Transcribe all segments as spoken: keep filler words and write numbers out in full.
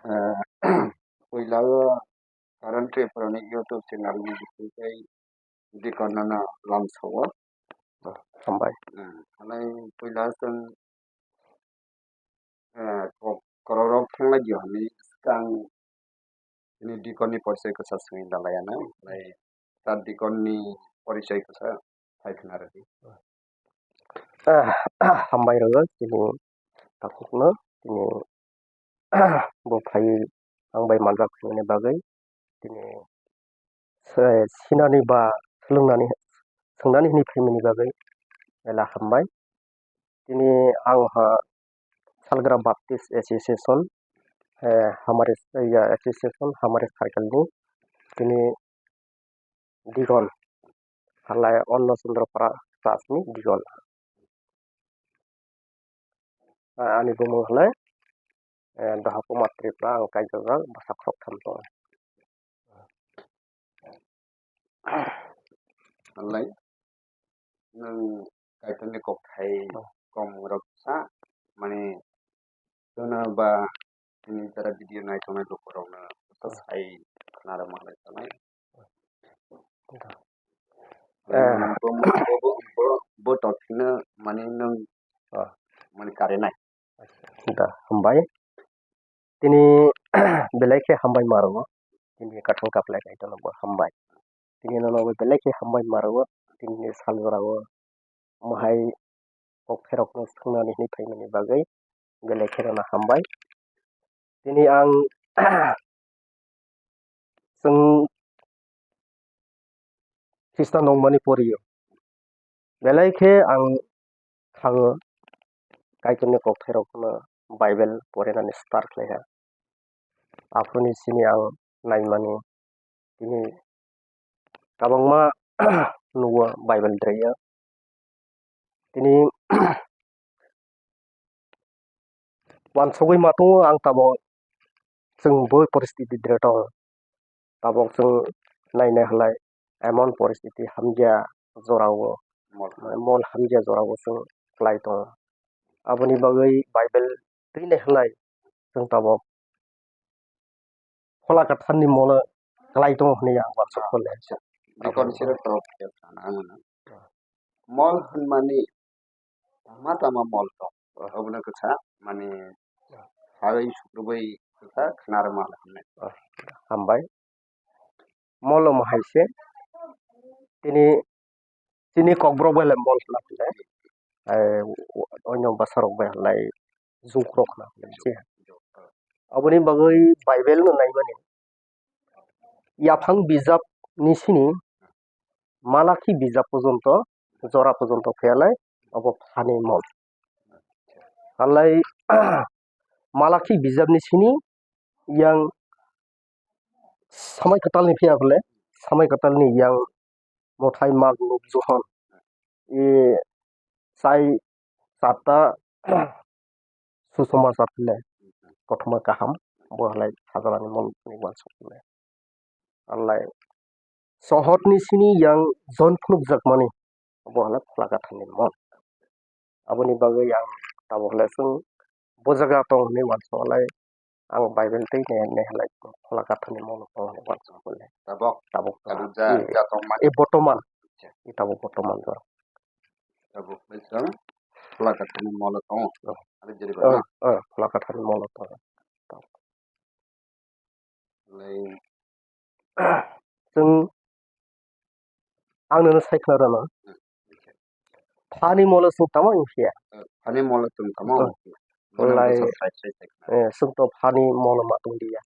Eh, puila o Karan Tripura ni YouTube channel ni bising tei Dikon no lamsao. Hambai. Hmm, halai puila chwng, eh, kok-, korok rok thanglai di hwnwi swkang chini Dikon ni porse kwsa swngwi dalai ano, halai ta Dikon ni porichoi kwsa sai khna rwdi. Ah, hambai rwgo chini takhukno, chini bo phaiwi ang bai manjak hwnwi bagwi, chini se-, sinani ba swlwngnani, swngnani hwnwi phaimani bagwi belai hambai. Chini ang ha Salgra Baptist Association, eh, Hamari, ya, Association Hamari Circle ni chini Digon, halai Onno Chandra Pra-, Prasni Digon. Ah, ani bumung halai, eh, Dohapuma Tripura, ang kaijak bwsa khoroktham tongo. Halai nwng Kaitorni kokthai kom rok sa, mane, jono ba chini jara video nai tongnai lukurokno sai khna rwma halai tongnai. Eh. Bo, bo, bo, bo, bo topic no mane nwng, ah, mane karinai. Da, hambai. Tini belai khe hambai ma rwo. Tini kathang kaplai kaitorno bo hambai. Tini nono bo belai khe hambai ma rwo. Tini sal jora o mohai kok pherokno swngnani hwnwi phaimani bagwi belai khe nono hambai. Tini ang chwng Khristan nongmani poriyo. Belai khe ang thango, Kaitorni kokthairokno Bible porinani start khlaiha. Aphuruni simi ang naimani, tini kwbangma nugo Bible dreyo. Tini wansugwi ma tongo ang tabok, chwng bo poristiti dre tongo. Tabok chwng nainai halai emon poristiti hamya jorao, mol, mol hamya jorao chwng kwlai tongo. Aboni bagwi Bible twi nai halai chwng tabok Phola Kwtharni molo kwlai tongo hwnwi ang uansuk kha le. Acha. Bikon siro torok khe sana ang mano. Mol hwnmani tama tama mol tong. Obono kwsa mani sawi sukrubui kwsa khna rwma hwnwi. Hambai. Mol omo hai se. Tini Chini kokborok bai le mol khna hwnle, eh, onyo bwsarok bai halai jok rok khna hwnle se. Aboni bagwi Bible no naimani yaphang bijap ni sini Malakhi bijap porjonto, jora porjonto khe halai obo phani mol. Halai Malakhi bijap ni sini yang Samai Kwtal ni phiya hwnle, Samai Kwtal ni yang Mothai, Mak, Luk, Johon, e, sai chata susomasar hwnle kothoma kaham, bo halai Sajalani mol ni uansuk hwnle. Halai sohor ni sini yang Johon phunukjakmani, bo halai Phola Kwthar ni mol. Aboni bagwi ang tabuk le chwng bo jaga tong hwnwi uansuk lai, ang Bible twi ne ne halai Phola Kwthar ni molo tong hwnwi uansuk le. Tabuk, tabuk tong. Tabuk ja, eh, ja tong mani. Eh, botoman. Acha. Eh, tabuk botoman jora. Tabuk le chwng Phola Kwthar ni molo tong. Oh. Ari jeri ba, oh, na? Oh, Phola Kwthar ni molo tong. Lai. Chwng ang nono sai khna rwno. Phani molo chwng tamo wng phiya? Phani molo chwng tamo wng phiya? Lai. Bono bwsa sai sai sai khna. Eh, chwng to phani molo ma tong liya.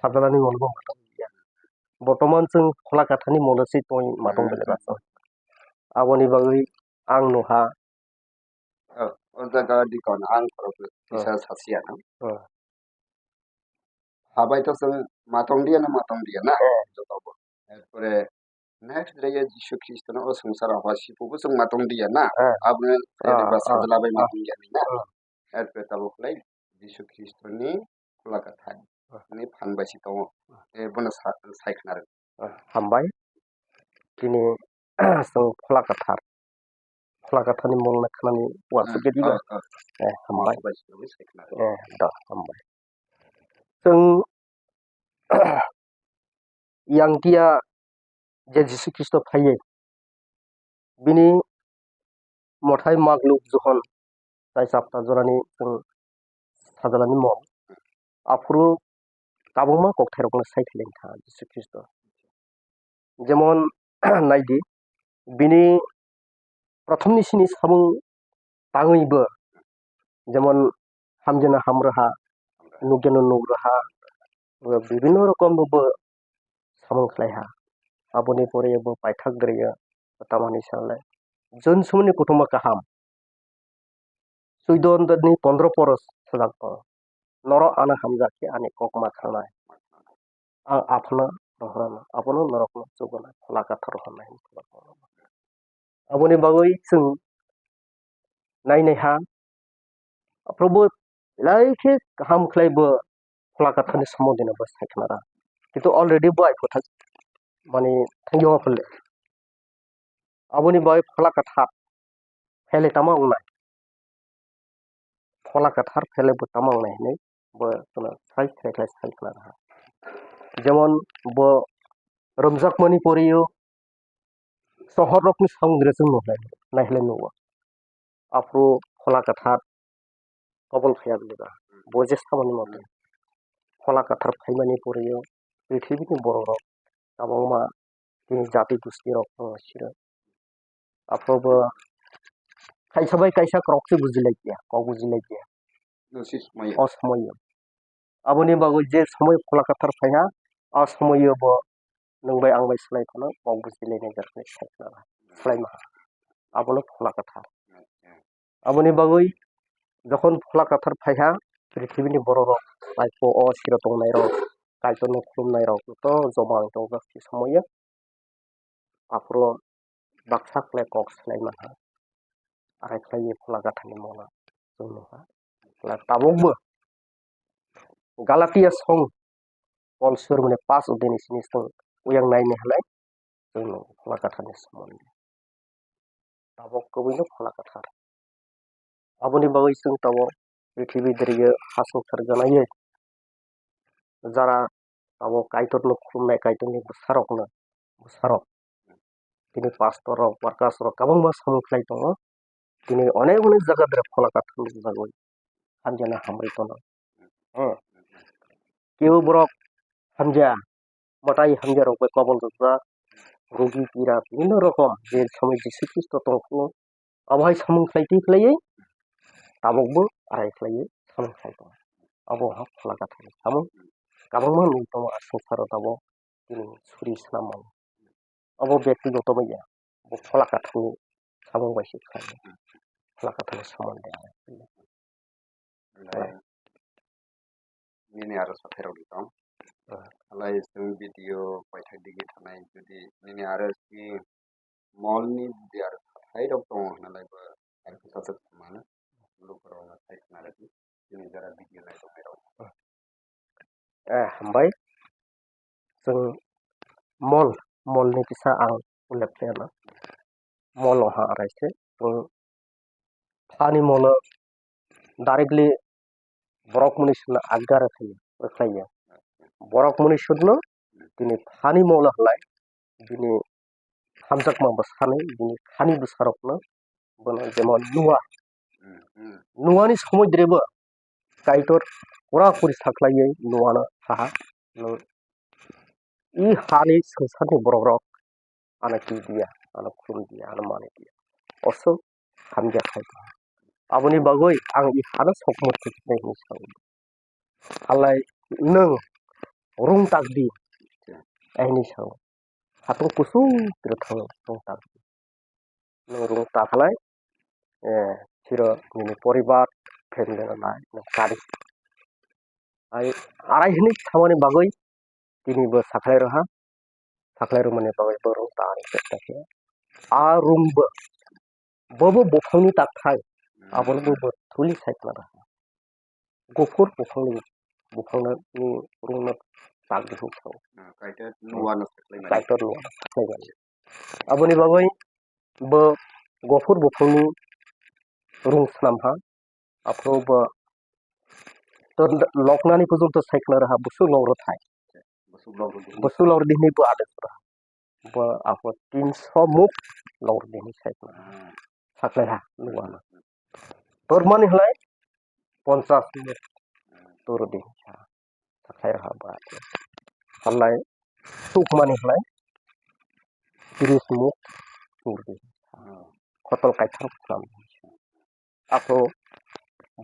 Sajalani molo bo ma tong liya. Botoman chwng Phola Kwthar ni molo se tong ma tong, hmm, bele ba chwng. Aboni bagwi ang nuha. Oh, o jaga di kon ang khorok, oh, kisa sasiya na. Oh. Habai to chwng ma tong liya na, ma tong liya na. Oh. Joto bo. Erpore next day Jisu Khristo no o swngchar o hwa sipu bo chwng ma tong liya na. Oh. Aboni, oh, ba, oh, sajla bai ma tong liya na. Oh. Erpore tabuk lai Jisu Khristo ni Phola Kwthar, oh, ni phan bai si tongo. Oh. E bono sa-, sai khna rw. Oh, hambai. Chini chwng Phola Kwthar. Phola Kwthar ni mol na khnani uansuk, hmm, khe diba? Oh, oh. Eh, hambai. Uansuk bai se, bai se khna. Eh, da, hambai. Chwng yang kiya je Jisu Khristo phaiwi bini Mothai, Mak, Luk, Johon tai chapta jorani chwng sajalani mol. Aphuru kabangma kokthairokno sai khlai kha Jisu Khristo. Jemon naidi, bini prothomni sini samung tangwi bo, jemon hamjano hamrwha, nukjano nukrwha, bibhinno rokom bo samung khlaiha. Aboni pore bo paithak drio tamani sanlai. Jon sumuni kuthuma kaham. Suidon ni pondro poro sajak tongo. Norok ano hamjak khe ani kok ma thangnai. Ang aphano rohorna, abono norokno chubanai, Phola Kwthar rohornai hwnwi. Aboni bagwi chwng nainaiha, aphuru bo belai khe kaham khlai bo Phola Kwtharni somondo no bo sai khna ra. Kintu already bo ai phuthak mani thangyo phale. Aboni bagwi Phola Kwthar phaile tamo wngnai? Phola Kwthar phaile bo tamo wngnai hinwi bo chwngno sai khlai khlai sai khna ra. Jemon bo romjakmani poriyo sohorrokni samung dre chwng nukhlai, naikhlai nugo. Aphuru Phola Kwthar kobol phaiya bini ba. Bo je samani mote Phola Kwthar phaimani poriyo prithibini bororok kwbangma tini jati gustirok siro. Aphuru bo kaisa bai kaisa korok se bujilaiya, kok bujilaiya. O somoyo. Aboni bagwi je somoy Phola Kwthar phaiha, o somoyo bo nwng bai ang bai swlai phano kok bujilainai jar hinwi sai khna ra. Swlai maha. Abono Phola Kwthar. Aboni bagwi jokhon Phola Kwthar phaiha, prithibini bororok, laipho o siro tongnairok, Kaitorno khulumnairok joto joma wng tongjak se somoyo. Aphuru baksa khlai kok swlai maha. Arai khlaiwi Phola Kwtharni molo chwng nukha. Tabukbo Galatia song Pol swirimani pas odini sini chwng uyang naini halai chwng nukha Phola Kwtharni somondo. Tabuk kwbwino Phola Kwthar. Aboni bagwi chwng tabuk prithibi diriyo ha swngchar ganaiwi jara tabuk Kaitorno khulumnai, Kaitorni bwsarokno, bwsarok tini pastor rok, workers rok kwbangma samung khlai tongo. Tini onek onek jaga dre Phola Kwthar nukjagwi hamjana hamrwi tono. Hmm. Kebo borok hamja, mwtai hamja rok bai kobol rwjak, rugi pira bibhinno rokom je somoi Jisu Khristo tongphuru abo hai samung khlai twi khlaiwi tabukbo arai khlaiwi samung khlai tongo. Abo wngkha Phola Kwtharni samung. Kwbangma nwi tongo a swngcharo tabuk tini suri swnam mano. Abo byaktigoto bai ya, bo Phola Kwtharni samung bai se khlai, Phola Kwtharni somondo. Belai nini aro sathai rok tong. Ah. Alai chwng video paithak digi thanai, jodi nini aro si mol ni jodi aro sathai rok tongo hwnalai bo aro kisa chwk mano. Lukurok no sai khna rwdi. Chini jora video nai tongnai rok. Eh, hambai. Chwng mol, mol ni kisa ang ullekh khe ano. Mol wngkha arai se. Chwng thani molo directly borok mwnwi swnamna agga rwkhaio, rwkhlaiya. Borok mwnwi swnamno tini thani molo halai bini hamjakma bwsani, bini thani bwsarokno bono jemon Noa. Noani somoidrebo Kaitor pura puri sakhlaiwi Noano saha, "Nwng i hani swngcharni borokrok ano twi diya, ano khulum diya, ano manwi diya. Oswk hamya khai tongkha. Aboni bagwi ang i hano sokmo twi khnai," hwnwi sao. Halai nwng rung tak di, hinwi sao. Hatung kusung twrwk thangwi rung tak di. Nwng rung tak halai, eh, siro nini poribar, family no nai, nwng kari. Ai, arai hinwi samani bagwi tini bo sakhlai rwha, sakhlai rwmani bagwi bo rung tak ani chesta khe. A rung bo, bo bo buphangni tak thai, abono bo bo thuli sai khna rwha. Kuphur buphangni, buphangni rungno tak di huk sao. Ah, Kaitor Noano sakhlaimani. Kaitor Noano sakhlaimani. Aboni bagwi bo kuphur buphangni rung swnamha, aphuru bo To loknani pujunto sai khna raha, busuk lok rw thai. Busuk lok rw di. Busuk lok rw di hinwi bo ade sura. Bo abo tinso muk lok rw di hinwi sai khna. Hmm. Saklai ha, nukha na. Hmm. Tormani hlai ponchas muk. Hmm. Turu di hinwi sa. Saklai ha ba. Halai tukmani hlai tiris muk turu di hinwi sa. Hmm. Khotol kaitham khwnam. Ako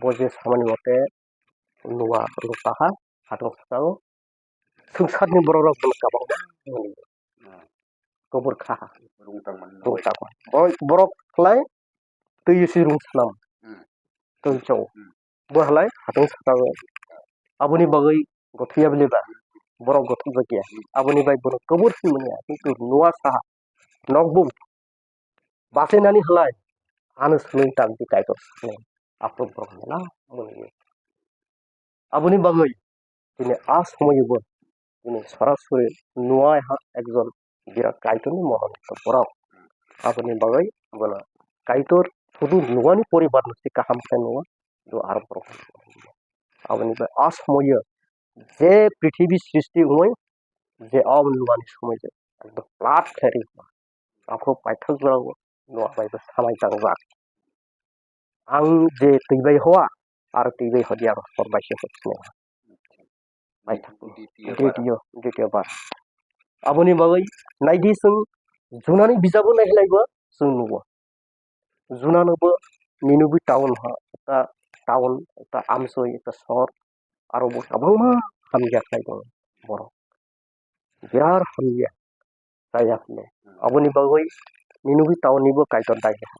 bo je samani mote Noa rwkha ha, hatong sakao swngcharni borok rok bono kwbangma hwnwi kobor kha ha. Rwngtang mani. Rwngtang. Bo-, borok khlai twi si rwng swnam. Hmm. Twi chao. Hmm. Bo halai hatong sakao. Aboni bagwi gothok ya bele ba. Borok gothok jak ya. Hmm. Aboni bai bono kobor si manya. Kintu Noa saha. Nokbung. Bachainani halai ano swngwi tamdi Kaitor sakni aphuru borok mela mwnwi. Aboni bagwi tini a somoibo tini sorasori Noa ha ekjon birat Kaitorni mononito borok. Aboni bagwi bono Kaitor sudu Noani poribarno se kaham khe Noa, do aro borok. Aboni bagwi a somoio je prithibi srishti wngwi je o Noani somoio ekdom flood khe ri. Aphuru paithak jorao Noa bai bo samai tangjak. Ang je twi bai hoa, aro twi bai hodi aro hor bai se hor sini. Paithak. Ditio bar. Ditio, ditio bar. Aboni bagwi naidi chwng Jonani bijabo naihlaibo chwng nugo. Jonano bo Ninibi town ha, ekta town, ekta amchoi, ekta sohor, aro bo kwbangma hamya khlai tongo borok. Birat hamya chaya hwnwi. Aboni bagwi Ninibi town ni bo Kaitor dagi ha.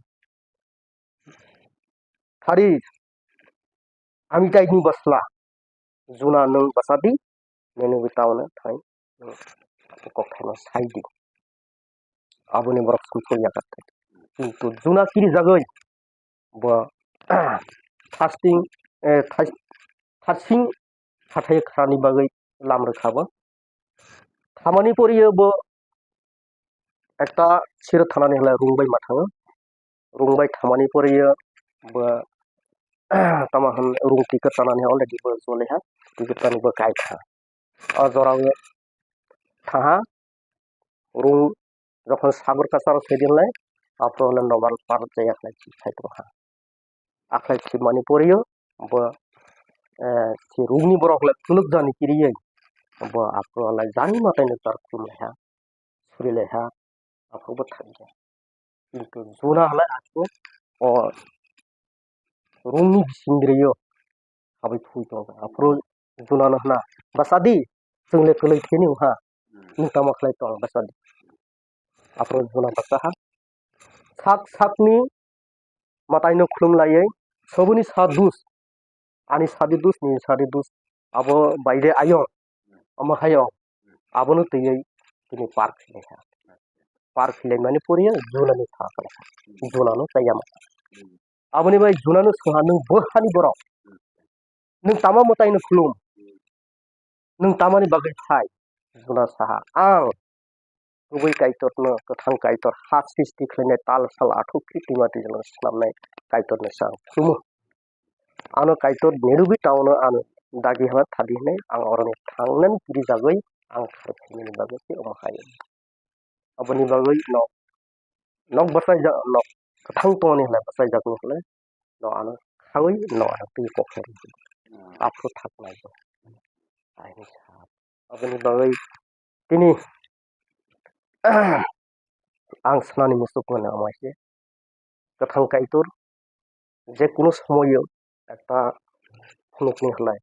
Thari Amitai ni bwsla, Juna nwng bwsa di, Ninibi town o thai nwng kokthai no sai di. Aboni borok sumsok ya kha. Kintu Juna kiri jagwi bo thasing, eh, thas-, thasing hathai kharani bagwi lam rwkha bo. Thamani poriyo bo ekta siro thanani hlai rung bai ma thango. Rung bai thamani poriyo bo tamo hwn rung twi kwchanani already bo jolaiha, twi kwchani bo kai kha. O jorao thaha rung jokhon sagor kwcharo sedi hlai aphuru hwnwi normal par jaya khlai khai tongkha. Akhlai thwimani poriyo bo, eh, si rungni borok le phunukjani kiriye bo aphuru le jani matai no tar khulumlaiha, surilaiha, aphuru bo thangya. Kintu Juna le aphuru o rungni bising rio habwi phui tongo. Aphuru Juna no hwna, "Bwsa di, chwng le kwlwi thini wngkha, nwng tamo khlai tong, bwsa di." Aphuru Juna bwsa ha. Sak sakni matai no khulum laiwi, soboni sa dus, ani sadi dus, nini sadi dus, abo baide ayong, omo hayo, abono twiwi tini par khilai kha. Par khilai mani poriyo Juna ni sa khlai kha. Juna no tei ama. Aboni bai Juna no swngha, "Nwng bo hani borok? Nwng tamo mwtai no khulum? Nwng tamani bagwi thai?" Juna saha, "Ang kubui Kaitor no, kwthang Kaitor, ha srishti khlainai tal sal athuk khe twima twijlano swnamnai Kaitor no se ang khulumo. Ano Kaitor Ninibi town o ano dagi hwnwi thadi hwnwi ang oroni thangnani kiri jagwi ang kharwi phaimani bagwi se omo hai." Aboni bagwi nok, nok bwsai jak, nok kwthang tongmani hwnwi bwsai jakni hwnwi nok ano khawi nok ano twi kok khe rw. Hmm. Aphuru thaknai bo. Aini sa. Aboni bagwi tini ang sanani muchuk mano omo hai se. Kwthang Kaitor je kunu somoio ekta phunukni hwnwi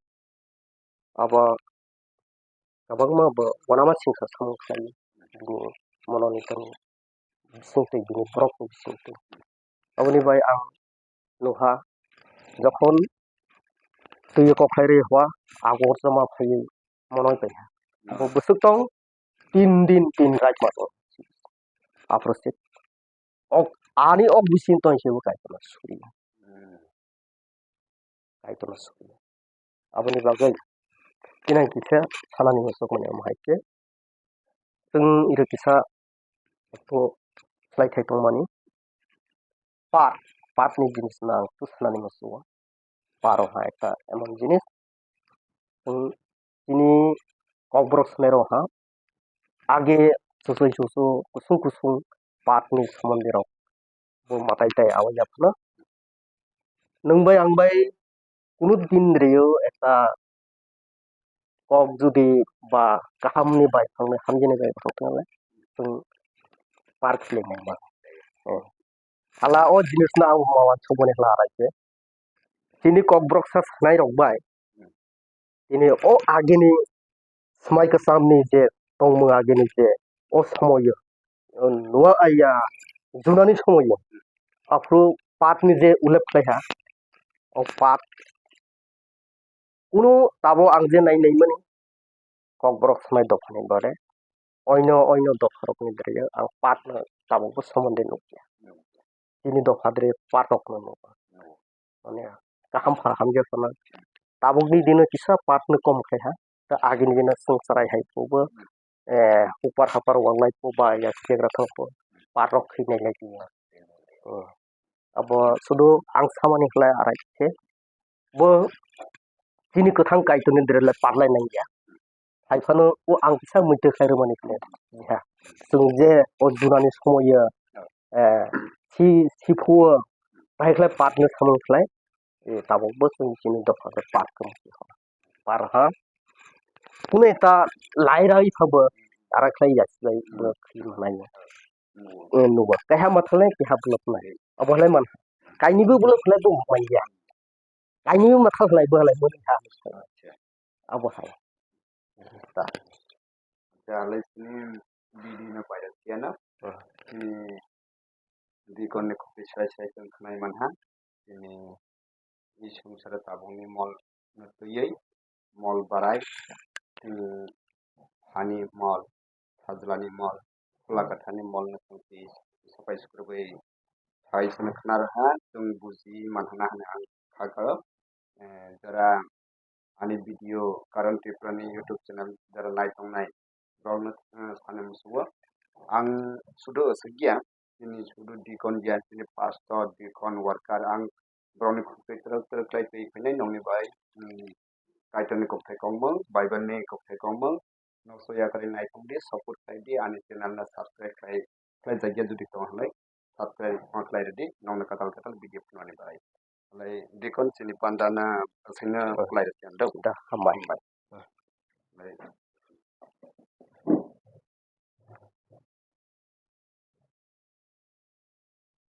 abo kwbangma bo uanama singsa samung khlai bini mononi tongwi bisingtwi, bini borokni bisingtwi. Aboni bai ang nukha, jokhon twi o kokhlai rwi hwa, agor chama phaiwi monoi paikha. Bo bwswk tong, tin din tin rait ma tong. Aphuru se ok, ani ok bising tong se bo Kaitorno suri. Kaitorno suri. Aboni bagwi tini kisa sanani muchuk mani omo hai khe. Chwng iro kisa ekto khlai thai tongmani. Par, parni jinis no ang tu sanani muchungo. Par wngkha ekta emon jinis, Chwng chini Kokborok swnairok ha age chuchwi chuchu kusung kusung patni somondirok bo mwtai tai awai ya phano. Nwng bai ang bai kunu din rw-o ekta kok jodi ba kahamni bai thangwi hamjani bai thangwi chwng par khwlai nai ma. Hala o jinisno ang ma uansukmani hla araikhe. Chini Kokborok sa swnairok bai tini o agini swmai kwchamni je tongmung agini je o somoyo, nuwa aiya junani somoyo aphuru patni je ullekh khlaiha o pat kunu tabuk ang je nai naimani Kokborok swmai dophani bare oino oino dopharokni dre ang patno tabukbo somonde nukya. Chini dopha dre patrokno nugo. Mane kaham pha hamya phano tabukni dino kisa patno kom khai ha. Ta agini dino chwng chwrai hai phubo, eh, hupar hapar wng lai phubo ba ya segra thang phubo patrok khinai lai phubo. Hmm. Abo sudu ang samani khlai arai khe bo chini kwthang Kaitorni dre le parlai nangya. Hai phano o ang kisa muitu khlai rwmani khlai. Ya. Chwng je o junani somoyo, eh, si, si phuo, bahai khlai patno samung khlai, eh, tabuk bo chwng chini dopha khe pat khe muitu kho. Par ha. Kune ta lai rai pha bo, ara khlai ya, khlai bo khri manai. Eh, nugo. Kaiha mathal nai, kaiha bulok nai. Abo khlai man. Kainibo bulok khlai bo manya. Kainibo mathal khlai bo khlai bo ha. Abo hai. Ta. Jalai sini bidi na paida tiana. Hmm. Sini dikon ni kopi sai sai tong khnai manha. Sini i sungsara tabungni mol no twiwi mol barai, tini hani mol, sajlani mol, khula kathani mol no tong twi sapai sukrubwi sai sini khna rwha, chwng buji manhana hwnwi ang kha kha. Eh, jora ani video Karan Tripura ni YouTube channel jora nai tongnai borokno, eh, sani musugo. Ang sudu swkya, chini sudu dikon ya, chini pastor, dikon, worker, ang borokni khuktai twrwk twrwk khlai twi phainai nokni bai, mm, Kaitorni kokthai kokmung, Bible ni kokthai kokmung, nokso yakarwi naithok di, support khlai di, ani channel no subscribe khlai, khlai jakya jodi tong hwnwi, subscribe ma khlai rwdi, nokno kwtal kwtal video phunuknani bai. Alai dikon chini panda na aswkno khlai rwdi ang do. Da, hambai. Hambai. Alai